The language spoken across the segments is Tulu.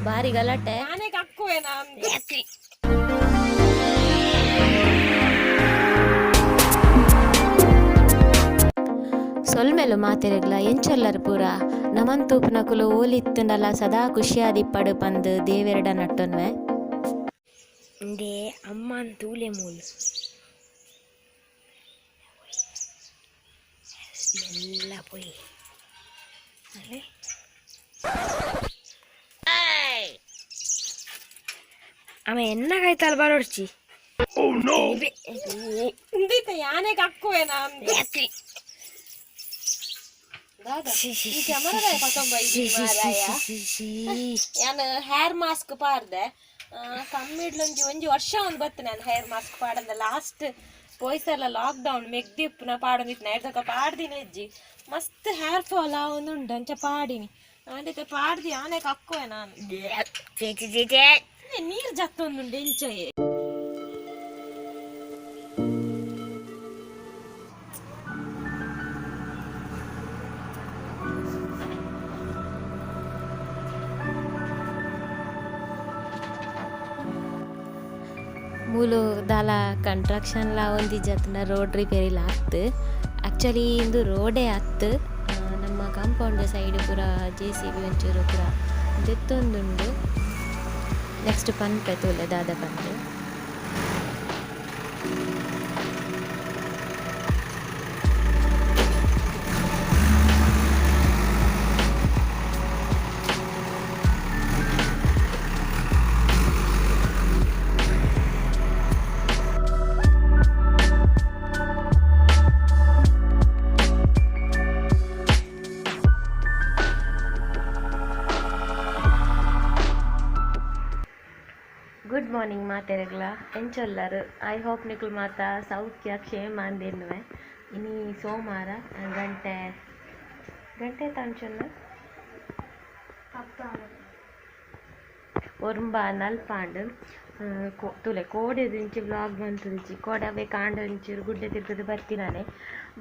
ಬಾರಿ ಗಲಾಟೆ. ನಾನೇ ಕಕ್ಕುವೆ ನಾನು. ಸೊಲ್ಮೆಲು ಮಾತೆರೆಗ್ಲ, ಎಂಚೊಲ್ಲರ್ ಪೂರ? ನಮನ್ ತೂಪುನಕುಲು ಓಲಿತ್ತುಂಡಲ ಸದಾ ಖುಷಿಯಾದಿಪ್ಪಡು ಪಂದ್ ದೇವೆರಡ ನಟ್ಟೊನ್ವೆ. ಇಂದೇ ಅಮ್ಮನ್ ತೂಲೆ ಮೂಲು ಎಲ್ಲ ಪೋಯಿ. ಅರೆ, ಅವ ಎನ್ನ ಕಾಯ್ತಾಲ ಬರೋಡ್ಚಿ. ಇಂದಿತ್ತ ಯಾನೆ ಕಕ್ಕುವೆ ನಾನು. ದಾದಾ ಈ ಕ್ಯಾಮರಾದ ಪತೊಂಬ ಮಾರಾಯ? ಯಾನ್ ಹೇರ್ ಮಾಸ್ಕ್ ಪಾರ್ದೆ. ಕಮ್ಮಿಡ್ಲೊಂಜಿ ಒಂಜಿ ವರ್ಷ ಒಂದು ಬತ್ತು ನಾನು ಹೇರ್ ಮಾಸ್ಕ್ ಪಾಡಂದ. ಲಾಸ್ಟ್ ಪೋಯ್ಸಲ ಲಾಕ್ ಡೌನ್ ಮೆಗ್ದಿಪ್ಪುನ ಪಾಡೊಂದಿತ್ತು. ನೈಟ್ ಪಾಡ್ದಿನ ಇಜ್ಜಿ. ಮಸ್ತ್ ಹೇರ್ ಫಾಲ್ ಆವೊಂದುಂಡು, ಅಂಚ ಪಾಡಿನಿ. ಅಂದಿತ್ತೆ ಪಾಡ್ದಿ ಆನೆ ಕಕ್ಕುವೆ ನಾನು. ನೀರು ಜತ್ತೊಂದುಂಡು ಎಂಚಯೆ. ಮೂಲು ದಾಲ ಕಂಟ್ರಕ್ಷನ್ಲ ಒಂದಿಜ್ಜತ್ಂಡ ರೋಡ್ ರಿಪೇರಿಲ ಆತ್. ಆಕ್ಚುಲಿ ಇಂದು ರೋಡೇ ಅತ್ತ್. ನಮ್ಮ ಕಾಂಪೌಂಡ್ ಸೈಡ್ ಪೂರ ಜೆಸಿಬಿ ಒಂಚೂರು ಪೂರ ದೆತ್ತೊಂದುಂಡು. ನೆಕ್ಸ್ಟ್ ಪನ್ಪೆ, ತೂಲೆ ದಾದ ಪಂದ್. ಗುಡ್ ಮಾರ್ನಿಂಗ್ ಮಾತೆರೆಗ್ಲ, ಎಂಚೊಲ್ಲರು? I hope ನಿಕುಲು ಮಾತ ಸೌಖ್ಯ ಕ್ಷೇಮ ಅಂದೆನ್ನುವೆ. ಇನಿ ಸೋಮಾರ. ಗಂಟೆ ಗಂಟೆ ತಾಂಚೊನ್ನ ಒರ್ಂಬ ನಲ್ಪಾಂಡ್. ತೂಲೆ, ಕೋಡೆದಿಂಚಿ ವ್ಲಾಗ್ ಮಂತುದಿಜ್ಜಿ. ಕೋಡೆ ಅವೇ ಕಾಂಡ ಒಂಚೂರು ಗುಡ್ಡೆ ತಿರ್ಗುದು ಬತ್ತಿನಾನೆ.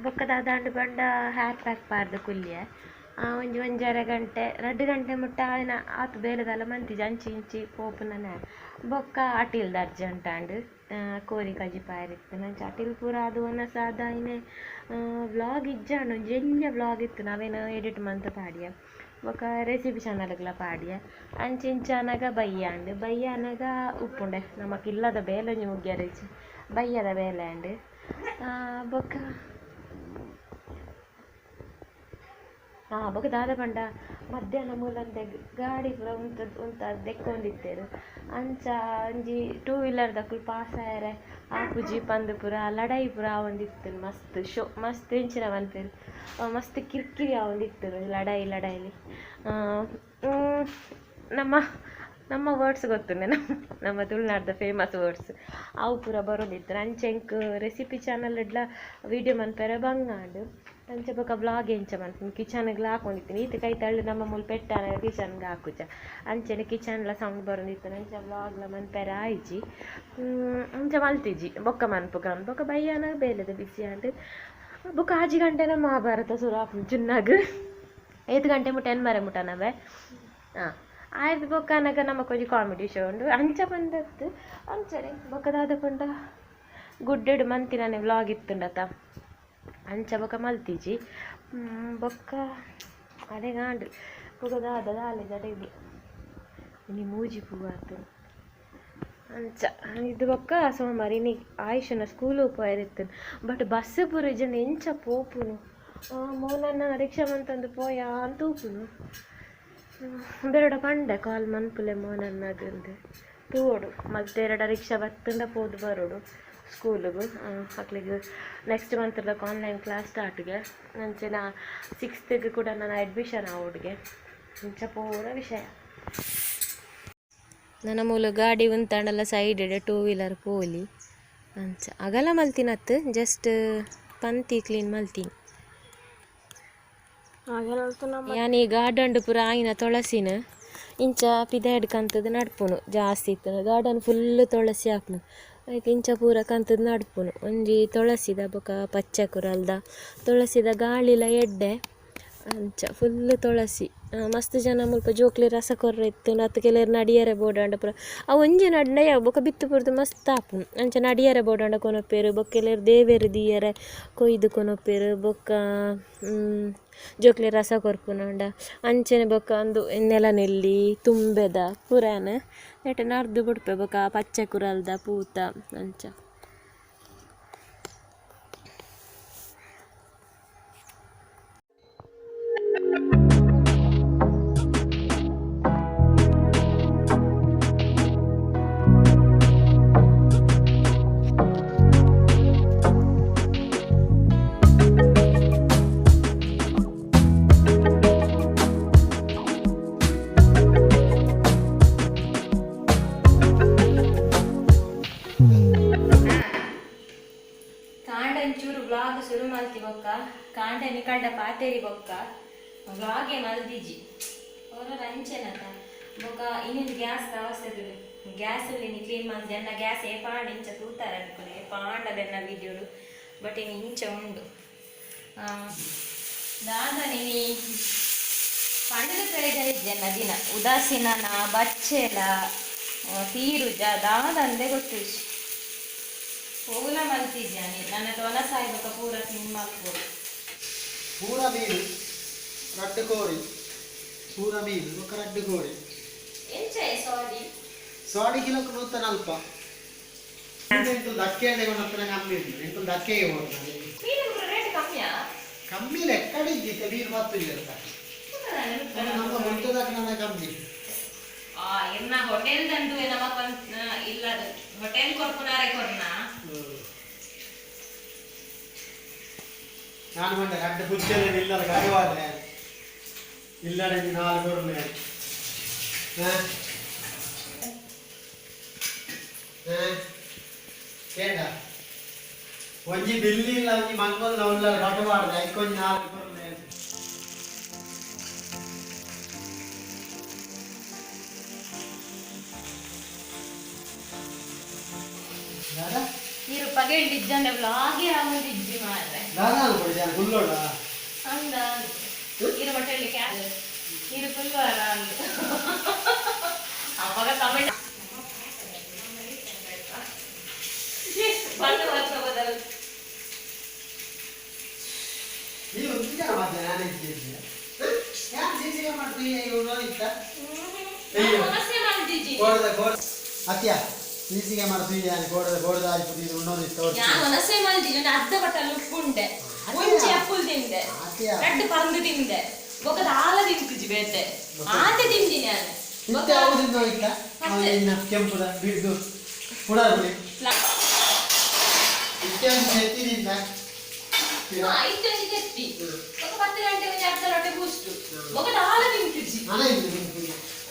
ಬೊಕ್ಕ ದಾದಾಂಡ್ ಪಂಡ ಹೇರ್ ಪ್ಯಾಕ್ ಪಾರ್ದ್ ಕುಲ್ಲಿಯೆ. ಒಂಜಿ ಒಂಜರೆ ಗಂಟೆ, 2 ಗಂಟೆ ಮುಟ್ಟ ಆಯ್ನ. ಆತ್ ಬೇಲೆದಾಲ ಮಂತಿಜಿ, ಅಂಚಿ ಇಂಚಿ ಪೋಪುನನೆ. ಬೊಕ್ಕ ಅಟಿಲ್ದ ಅರ್ಜೆಂಟ್ ಆಂಡ್. ಕೋರಿ ಕಜಿಪಾಯೆರೆ ಇತ್ತ್ಂಡ್. ಅಂಚ ಅಟಿಲ್ ಪೂರ ಆದ್ ವನಸ್ ಆದ್ ವ್ಲಾಗ್ ಇಜ್ಜಾಂಡ್. ಒಂಜಿ ಎಲ್ಯ ವ್ಲಾಗ್ ಇತ್ತ್ಂಡ್, ಅವೆನ್ ಎಡಿಟ್ ಮಂತ್ ಪಾಡಿಯೆ. ಬೊಕ್ಕ ರೆಸಿಪಿ ಚಾನಲ್ಗ್ಲ ಪಾಡಿಯೆ. ಅಂಚ ಇಂಚ ಆನಗ ಬಯ್ಯ ಆಂಡ್. ಬಯ್ಯ ಆನಗ ಉಪ್ಪುಂಡೆ ನಮಕ್ ಇಲ್ಲದ ಬೇಲೆ ಒಂಜಿ ಮುಗ್ಯರೆ ಇಜ್ಜಿ, ಬಯ್ಯದ ಬೇಲೆ ಆಂಡ್. ಬೊಕ್ಕ ಬೊಕ್ಕ ದಾದ ಪಂಡ, ಮಧ್ಯಾಹ್ನ ಮೂಲಂತೆ ಗಾಡಿ ಪೂರ ಉಂತದ್ ಉಂತಾದ್ ದೆಕ್ಕೊಂದಿತ್ತೆರ್. ಅಂಚ ಒಂಜಿ ಟೂ ವೀಲರ್ ದಕುಲು ಪಾಸ್ ಆಯೆರೆ ಆಪುಜಿ ಪಂದ್ ಪೂರ ಲಡಾಯಿ ಪೂರ ಆವೊಂದಿತ್ತ್ಂಡ್. ಮಸ್ತ್ ಶೋ, ಮಸ್ತ್ ಎಂಚಿನ ಪನ್ಪೆರ್, ಮಸ್ತ್ ಕಿರಿಕಿರಿ ಆವೊಂದಿತ್ತ್ಂಡ್. ಲಡಾಯಿ ಲಡಾಯಿಲಿ ನಮ್ಮ ನಮ್ಮ ವರ್ಡ್ಸ್ ಗೊತ್ತುಂಡೆ, ನಮ್ಮ ನಮ್ಮ ತುಳುನಾಡ್ದ ಫೇಮಸ್ ವರ್ಡ್ಸ್ ಅವು ಪೂರ ಬರೋದಿತ್ತು. ಅಂಚ ಎಂಕ್ ರೆಸಿಪಿ ಚಾನಲ್ ವೀಡಿಯೋ ಮನ್ಪೆರೆ ಬಂಗ ಆಂಡ್. ಅಂಚ ಬೊಕ ವ್ಲಾಗ್ ಎಂಚ ಮನ್ಪುನು? ಕಿಚನ್ಗ್ಲ ಹಾಕೊಂಡಿತ್ತೀನಿ. ಈತ್ ಕೈತಲ್ ನಮ್ಮ ಮೂಲು ಪೆಟ್ಟಾನಗ ಕಿಚನ್ಗೆ ಹಾಕುಜ. ಅಂಚನೆ ಕಿಚನ್ಲ ಸೌಂಡ್ ಬರೋದಿತ್ತು. ಅಂಚ ವ್ಲಾಗ್ಲ ಮನ್ಪೆರೆ ಆಯ್ಜಿ. ಅಂಚ ಮಲ್ತಿಜಿ, ಬೊಕ್ಕ ಮನ್ಪುಗ. ಬೊಕ್ಕ ಬಯ್ಯಾನ ಬೇಲೆದ ಬಿಸಿ ಆಂಡ್. ಬೊಕ್ಕ 6 ಗಂಟೆನ ಮಹಾಭಾರತ ಸುರು ಆಪುಂಡು ಚುನ್ನಾಗ್. 5 ಗಂಟೆ ಮುಟ್ಟ ಎನ್ಮರೆ ಮುಟ್ಟ ನವೆ. ಹಾಂ, ಆಯ್ತು. ಬೊಕ್ಕ ಅನಗ ನಮಕ್ ಒಂಜಿ ಕಾಮಿಡಿ ಶೋ ಉಂಡು. ಅಂಚ ಬಂದತ್ತು ಅಂಚನೆ. ಬೊಕ್ಕ ದಾದ ಪಂಡ, ಗುಡ್ಡೆಡ್ ಮಂತಿನನೆ ವ್ಲಾಗ್ ಇತ್ತುಂಡತ, ಅಂಚ ಬೊಕ್ಕ ಮಲ್ತಿಜಿ. ಬೊಕ್ಕ ಅಡೆಗಾಂಡ್. ಬೊಕ್ಕ ದಾದ ದಾಲೆ ಜಡೆಗ್ ಇನಿ ಮೂಜಿ ಪೂ ಆತು. ಅಂಚ ಇದು. ಬೊಕ್ಕ ಸೋಮಾರ, ಇನಿ ಆಯುಷನ ಸ್ಕೂಲು ಪೋಯೆರೆ ಬಟ್ ಬಸ್ ಪೂರ ಇಜ್ಜಂಡ ಎಂಚ ಪೋಪುನು? ಮೋನನ್ನ ರಿಕ್ಷಾ ಮಂತೊಂದು ಪೋಯ ಅಂತ ಉಪ್ಪುನು. ಬೇರಡ ಪಂಡೆ, ಕಾಲ್ ಮನ್ಪುಲೆ ಮೋನನ್ನಗಂದು. ತೂವೊಡು, ಮಲ್ತೇರಡ ರಿಕ್ಷಾ ಬತ್ತುಂಡ ಪೋದು ಬರೋಡು ಸ್ಕೂಲಿಗೆ. ಅಕ್ಲೆಗ್ ನೆಕ್ಸ್ಟ್ ಮಂತ್ದ ಆನ್ಲೈನ್ ಕ್ಲಾಸ್ ಸ್ಟಾರ್ಟ್ಗೆ. ಅಂಚೆನ ಸಿಕ್ಸ್ತ್ಗೆ ಕೂಡ ನಾನು ಅಡ್ಮಿಷನ್ ಆವೊಡುಗೆ. ಇಂಚ ಪೂರ ವಿಷಯ. ನನ್ನ ಮೂಲು ಗಾಡಿ ಉಂತಾಂಡಲ side two wheeler ಪೋಲಿ. ಅಂಚ ಅಗಲ ಮಲ್ತಿನತ್ತು, ಜಸ್ಟ್ ಪಂತಿ ಕ್ಲೀನ್ ಮಲ್ತೀನಿ. ಯಾನ್ ಈ ಗಾರ್ಡನ್ ಪೂರ ಆಯಿನ ತುಳಸಿನ ಇಂಚ ಪಿದಾಯ್ಡ್ ಕಂತದ ನಡ್ಪುನು. ಜಾಸ್ತಿ ಇತ್ತು ಗಾರ್ಡನ್ ಫುಲ್ ತುಳಸಿ ಹಾಕ್ನು. ಐಕ್ ಇಂಚ ಪೂರ ಕಂತದ್ ನಡ್ಪುನು. ಒಂಜಿ ತುಳಸಿದ, ಬೊಕ ಪಚ್ಚೆ ಕುರಲ್ದ. ತುಳಸಿದ ಗಾಳಿಲ ಎಡ್ಡೆ. ಅಂಚ ಫುಲ್ ತುಳಸಿ. ಮಸ್ತ್ ಜನ ಮುಲ್ಪ ಜೋಕ್ಲೆ ರಸ ಕೊರ್ರೆ ಇತ್ತು ಅತ್ತು ಕೆಲವೆರ್ ನಡಿಯರೆ ಬೋಡಾಂಡ ಪೂರ ಅವು ಒಂಜಿ ನಡ್ಂಡ ಯಾವು ಬೊಕ ಬಿತ್ತು ಪೂರ್ದು ಮಸ್ತ್ ಆಪುಂಡು ಅಂಚ ನಡಿಯರೆ ಬೋಡಾಂಡ ಕೊನೊಪೆರ್ ಬೊಕ ಕೆಲವೆರ್ ದೇವೆರ್ ದೀಯರೆ ಕೊಯ್ದು ಕೊನೊಪೆರ್ ಬೊಕ ಜೋಕ್ಲೆ ರಸ ಕೊರ್ಪುನಾಂಡ ಅಂಚನೆ ಬೊಕ ಉಂದು ನೆಲನೆಲ್ಲಿ ತುಂಬೆದ ಪೂರಾನ್ ನೆಟ್ ನರ್ದು ಬುಡ್ಪೆ ಬೊಕ ಪಚ್ಚೆ ಕುರಲ್ದ ಪೂತ ಅಂಚ. ಕಾಂಡಂಚೂರು ವ್ಲಾಗ್ ಶುರು ಮಲ್ತಿ ಬೊಕ್ಕ ಕಾಂಡ ನಿಕಂಡ ಪಾತೇರಿ ಬೊಕ್ಕ ವ್ಲಾಗೆ ಮಲ್ದಿಜಿ ಅವರ ಅಂಚೆನತ ಬೊಕ್ಕ ಇನ್ನೊಂದು ಗ್ಯಾಸ್ ಅವಸ್ಥೆ ಗ್ಯಾಸ್ ಅಲ್ಲಿ ಕ್ಲೀನ್ ಮಲ್ದಿ ಅನ್ನ ಗ್ಯಾಸ್ ಏ ಪಾಂಡ ಇಂಚ ತೂತಾರೆ ಅನ್ಕೊಳ್ಳಿ ಏ ಪಾಂಡದೆನ್ನ ವಿಡಿಯೋಡು ಬಟ್ ಇನ್ನು ಇಂಚ ಉಂಡು. ದಾದ ನೀನಿ ಪಂಡದ ಪ್ರಯೋಜನ ಇಜ್ಜೆನ್ನ ದಿನ ಉದಾಸೀನ ಬಚ್ಚೆಲ ತೀರುಜ ದಾದಂದೆ ಗೊತ್ತು ಹೋಗುಲ ಮಲ್ತಿದ್ಯಾನಿ ನನ್ನ ತೊನ ಸಾಯ್ಬಕ ಪೂರ ಕ್ಲೀನ್ ಮಲ್ಪೋಡು. ಪೂರ ಮೀನು ರಡ್ಡು ಕೋರಿ ಪೂರ ಮೀನು ಬೊಕ್ಕ ರಡ್ಡು ಕೋರಿ ಎಂಚ ಸಾರಿ ಸಾಡಿ ಕಿಲೋಕ್ 140 ಎಂಕುಲು ದಕ್ಕೆ ಕೊನತ್ತನ ಕಮ್ಮಿ ಉಂಟು ಎಂಕುಲು ದಕ್ಕೆ ಹೋಗ್ತದೆ. ಮೀನು ರೇಟ್ ಕಮ್ಮಿಯಾ? ಕಮ್ಮಿ ಲೆಕ್ಕಡೆ ಇದ್ದಿತ್ತೆ ಮೀನು ಮತ್ತು ಇಲ್ಲ ನಮ್ಮ ಹೊಂಟದಾಕ ಕಮ್ಮಿ. ಎನ್ನ ಹೋಟೆಲ್ ದಂಡು ನಮಕ್ ಇಲ್ಲ ಹೋಟೆಲ್ ಕೊರ್ಪುನಾರೆ ಕೊರ್ನ. ನಾನು ಬಂದೆ ರಡ್ಡು ಪುಚ್ಚೆಲ್ಲ ಇಲ್ಲದ ಕಡುವಾದೆ ಇಲ್ಲಡೆ ನಾಲ್ಕು ಕೊರ್ನೆ. ಕೇಂಡ ಒಂಜಿ ಬಿಲ್ಲಿ ಇಲ್ಲ ಒಂಜಿ ಮಂಗೋಲ್ ಉಲ್ಲ ಕಟುವಾಡ್ದೆ ಐಕೊಂಜಿ ನಾಲ್ಕು ಕೊರ್ನೆ. ದಾದಾ ನೀರು ಪಗೆಂಡಿಜ್ಜಂದೆ ವ್ಲಾಗೆ ಆವೊಂದಿಜ್ಜಿ ಮಾರ್ರೆ. ದಾದಾ ಅನ್ಕೊಡಿ ಜಾನ ಗುಲ್ಲೋಡ ಅಂದ ಇರು ಹೋಟೆಲ್ ಕ್ಯಾ ಇರು ಕುಲ್ವಾರ ಅಂದು ಅವಾಗ ಕಮೆಂಟ್ ಬಣ್ಣ ವರ್ಷ ಬದಲು. ನೀವು ಜನ ಮಾತ್ರ ನಾನು ಇದ್ದೀನಿ ಯಾರು ಸಿ ಸಿ ಮಾಡ್ತೀವಿ ಇತ್ತ ಸಮಸ್ಯೆ ಮಾಡ್ದಿಜ್ಜಿ ಕೋಡದ ಕೋಡ ಅತ್ಯ ಸಿ ಕ್ಯಾಮರಾ ತುಯ್ಯಾನೆ ಕೋಡದ ಕೋಡದ ಆಯ್ತು ಇದು ಉಣ್ಣೋದಿತ್ತು. ഞാൻ ಮನಸ್ಸೇ ಮಲ್ದಿಜಿ ಒಂದು ಅರ್ಧ ಬಟ್ಟಲ್ ಉಪ್ಪುಂಡೆ ಒಂಜಿ ಅಪ್ಪುಲ್ ತಿಂದೆ ಅತ್ಯ ರಡ್ಡು ಪರಂದು ತಿಂದೆ ಬೊಕದ ಆಲ ತಿಂತುಜಿ ಬೇತೆ ಆತೆ ತಿಂದಿ ನಾನು. ಇತ್ತೆ ಯಾವುದು ಇತ್ತ ಇನ್ನ ಕೆಂಪುದ ಬಿಡ್ದು ಪುಡಾರ್ಲಿ ಇತ್ತೆ ಒಂದು ಚೆತ್ತಿದಿಂದ ಇತ್ತೆ ಒಂಜಿ ತೆತ್ತಿ ಬೊಕ 10 ಗಂಟೆ ಒಂಜಿ ಅರ್ಧ ಲೋಟೆ ಬೂಸ್ಟು ಬೊಕದ ಆಲ ತಿಂತುಜಿ. ಮನೆ ಇದ್ದು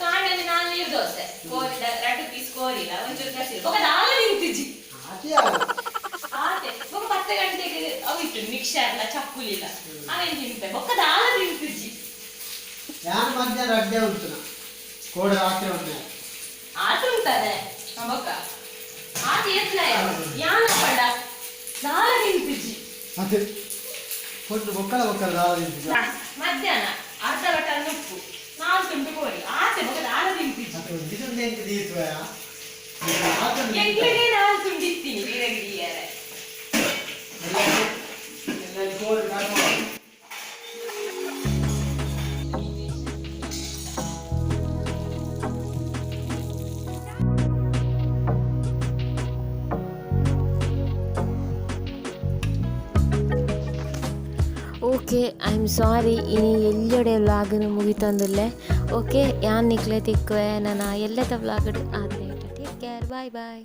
ಕಾಂಡನೆ ನಾಲ್ ನೀರು ದೋಸೆ ಕೋರಿದ ರಡ್ಡು ಪೀಸ್ ಕೋರಿಲ್ಲ ಒಂಚೂರು ಕಸಿಲ್ಲ ಬೊಕದ ಆಲ ತಿಂತುಜಿ. ಅತ್ಯ ಆತೆ ಬೊಕ 10 ಗಂಟೆಗೆ ಅವು ಇಟ್ಟು ಮಿಕ್ಸರ್ಲ ಚಕ್ಕುಲಿಲ್ಲ ಅವೇನು ತಿಂತೆ ಬೊಕದ ಆಲ ತಿಂತುಜಿ. ಯಾನ್ ಮಧ್ಯಾಹ್ನ ಅಡ್ಡೆ ಉಂಟು ಕೋಡ ರಾತ್ರಿ ಒಂದೇ ಆತ ಉಂಟಾನೆ ಬೊಕ್ಕ ಆತ ಎತ್ಲ ಯಾನ ಪಂಡ ದಾಲ ತಿಂತುಜಿ. ಅದೇ ಕೊಂಡು ಬೊಕ್ಕಳ ಬೊಕ್ಕಳ ದಾಲ ತಿಂತುಜಿ. ಮಧ್ಯಾಹ್ನ ಅರ್ಧ ಬಟ್ಟಲ್ ಉಪ್ಪು ನಾಲ್ ತುಂಡು ಕೋರಿ ಆತೆ ಬೊಕ ದಾಲ ತಿಂತುಜಿ. ಅದು ಒಂಜಿ ತುಂಡು ಎಂಕ್ ದೀತ್ವ ಎಂಕ್ಲೆಗೆ ನಾಲ್ ತುಂಡು ಇತ್ತೀನಿ ವೀರಗಿರಿಯರೆ. ಎಲ್ಲ ಕೋರಿ ಕಾಕುವ. ಓಕೆ I am sorry ಇನಿ ಎಲ್ಲೆಡೆ ವ್ಲಾಗನು ಮುಗಿತಂದುಲ್ಲೆ. ಓಕೆ ಯಾನ್ ನಿಕ್ಲೆ ತಿಕ್ಕುವೆ ನನ್ನ ಎಲ್ಲದ ವ್ಲಾಗ್ ಆದ್ರೆ. Take care, bye bye.